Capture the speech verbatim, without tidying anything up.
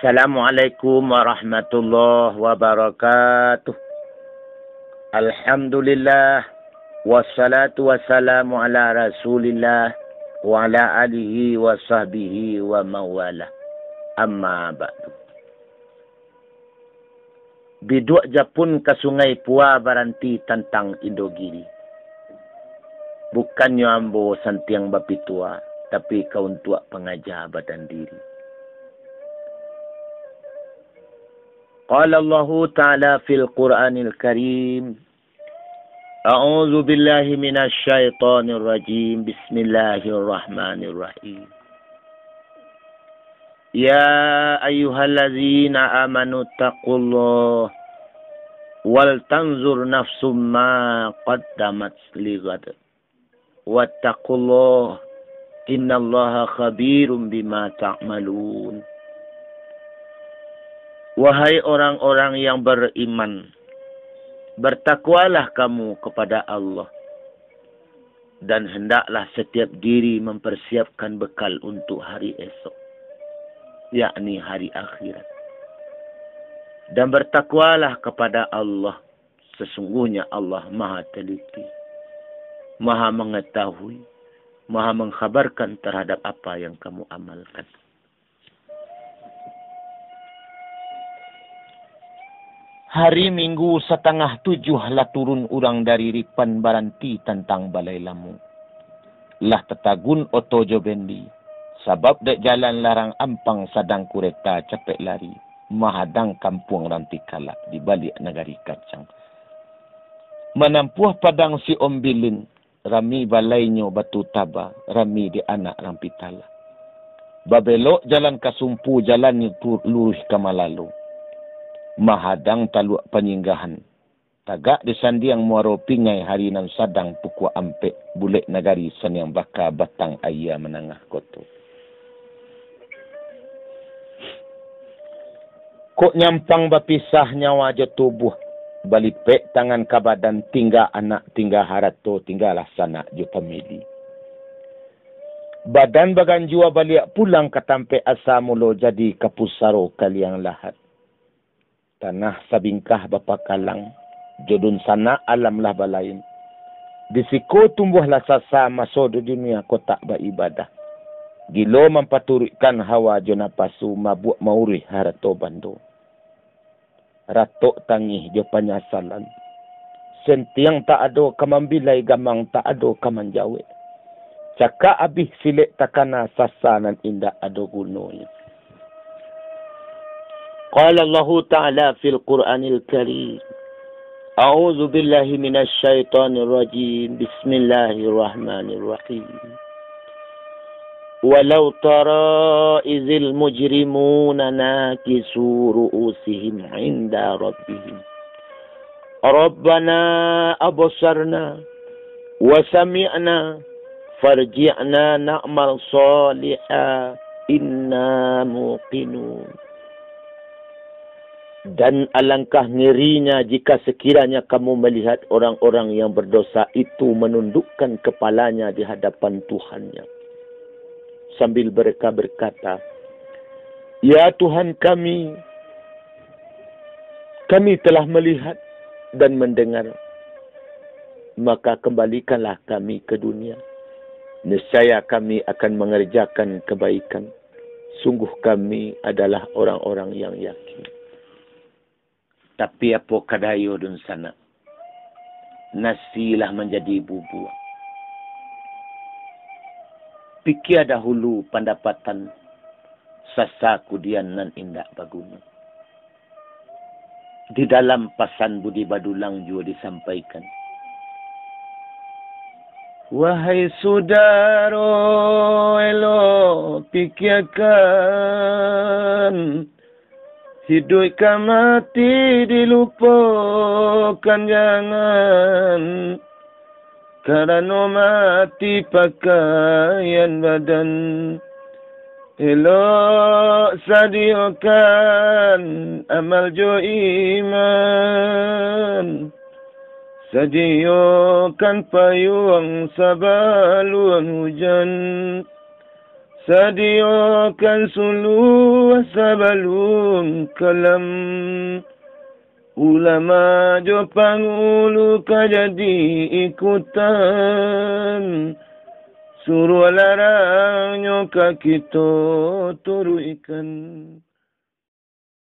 Assalamualaikum warahmatullahi wabarakatuh. Alhamdulillah, wassalatu wassalamu ala Rasulillah, wa ala alihi wa sahbihi wa mawala. Amma ba'du. Biduak Japun ka Sungai Pua baranti tantang Indogiri. Bukannyo ambo santiang bapitua, tapi ka untuak pangaja badan diri. Qala Allahu Ta'ala fil Qur'anil Karim, A'udzu billahi minasy syaithanir rajim. Bismillahirrahmanirrahim. Ya ayyuhallazina amanu taqullaha wal tanzur nafsum ma qaddamat lighad. Wattaqullaha innallaha khabirum bima ta'malun. Wahai orang-orang yang beriman, bertakwalah kamu kepada Allah, dan hendaklah setiap diri mempersiapkan bekal untuk hari esok, yakni hari akhirat. Dan bertakwalah kepada Allah, sesungguhnya Allah Maha Teliti, Maha Mengetahui, Maha Mengkhabarkan terhadap apa yang kamu amalkan. Hari Minggu satangah tujuah lah turun urang dari Ripan baranti tantang Balai Lamu. Lah tatagun oto jo bendi, sabab dek jalan larang ampang sadang kureta capek lari, mahadang kampuang Rantikalak di baliak nagari kacang. Manampuah padang si Ombilin, rami balainyo Batu Taba, rami di anak Rampitalah. Babelok jalan ka Sumpu, jalannyo tu luruih ka Malalo. Mahadang taluak panyinggahan. Tagak di sandiang Muaro Pingai hari nan sadang pukua ampek, bulek nagari saniang baka batang aia manangah koto. Kok nyampang bapisah nyawa jo tubuh, balipek tangan ka badan, tingga anak, tingga harato, tinggalah sanak jo pamili. Badan baganjua baliak pulang ka tampek asa mulo, jadi ka pusaro ka liang lahat. Tanah sabingkah bapakalang, jo dunsanak alam lah balain. Di siko tumbuahlah sasa, maso di dunia kotak baibadah. Gilo mampaturuikkan hawa jo napasu, mabuak mauruih harato bando. Ratok tangih jo panyasalan. Sentiang tak ado ka mambilai, gamang tak ado ka manjawek. Cakak abih silek takana, sasa nan indak ado gunonyo. Qala Allahu Ta'ala fil Qur'anil Karim. A'udzu billahi minasy syaithanir rajim. Bismillahirrahmanirrahim. Walau tara izil mujrimuna nakisu ru'usihim inda rabbihim. Rabbana absarna wa sami'na farji'na na'mal shalihan inna muqinun. Dan alangkah ngerinya jika sekiranya kamu melihat orang-orang yang berdosa itu menundukkan kepalanya di hadapan Tuhannya, sambil mereka berkata, "Ya Tuhan kami, kami telah melihat dan mendengar, maka kembalikanlah kami ke dunia. Niscaya kami akan mengerjakan kebaikan. Sungguh kami adalah orang-orang yang yakin." Tapi apo ka dayo dunsanak, nasi lah manjadi bubua. Pikia dahulu pandapatan, sasa kudian nan indak baguno. Di dalam pasan budi badulang juo disampaikan, wahai sudaro, elok pikiakan, hiduik ka mati dilupokan jangan, karano mati pakaian badan. Elok sadiokan amal jo iman, sadiokan payuang sabalun hujan, Sadiyokan suluah sabalun kalam. Ulama jo pangulu ka jadi ikutan. Suruah larangnyo ka kito turuikan.